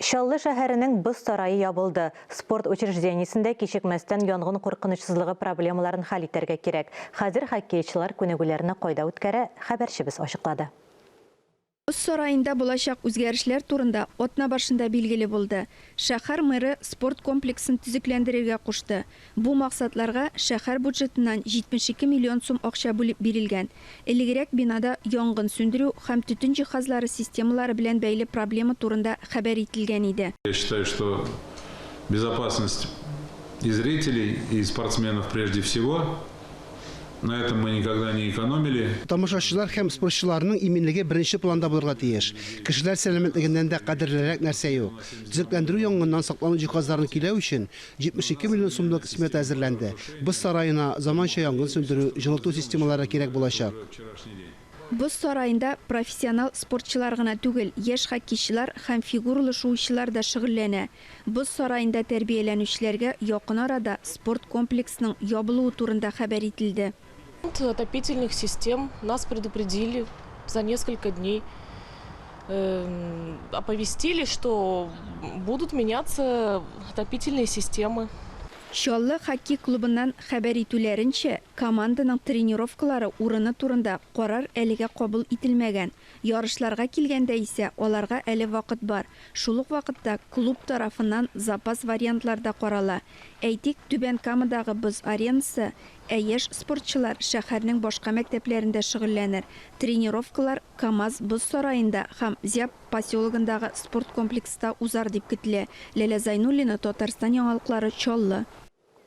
Чаллы шәһәренең боз сарае ябылды. Спорт учреждениесендә кичекмәстән янгын куркынычсызлыгы проблемаларын хәл итәргә кирәк. Хәзер хоккейчылар күнегүләрне кайда үткәрә, хәбәрчебез ачыклады. Боз сараенда булачак үзгәрешләр турында атна башында билгеле булды. Шәһәр мэры спорт комплексын төзекләндерергә кушты. Бу максатларга шәһәр бюджетыннан 72 миллион сум акча бүлеп бирелгән. Элегрәк бинада янгын сүндерү һәм төтен җиһазлары системалары белән бәйле проблема турында хәбәр ителгән иде. Я считаю, что безопасность и зрителей, и спортсменов прежде всего. На этом мы никогда не экономили. Тамашачылар һәм спортчыларның иминлеге беренче планда булырга тиеш. Кешеләр сәламәтлегеннән дә кадерлерәк нәрсә юк. Төзекләндерү янгыннан саклану җиһазларын көйләү өчен 72 миллион сумлык смета әзерләнде. Боз сараена заманча янгын сүндерү, җылыту системалары кирәк булачак. Боз сараенда профессионал спортчылар гына түгел, яшь хоккейчылар һәм фигуралы шуучылар да шөгыльләнә. Боз сараенда тәрбияләнүчеләргә якын арада спорт комплексының ябылуы турында хәбәр ителде. Отопительных систем нас предупредили за несколько дней. Оповестили, что будут меняться отопительные системы. Чаллы хоккей клубыннан хәбәр итүләренчә, команданың тренировкалары урыны турында карар әлегә кабул ителмәгән. Ярышларга килгәндә исә, аларга әле вакыт бар. Шул ук вакытта клуб тарафыннан запас вариантлар да карала. Әйтик, Түбән Камадагы боз аренасы, Ә яшь спортчылар шәһәрнең башка мәктәпләрендә шөгыльләнер. Тренировкалар КАМАЗ боз сараенда һәм Зяб поселогындагы спорт комплекста узар дип көтелә. Ләлә Зайнуллина, Татарстан яңалыклары, Чаллы.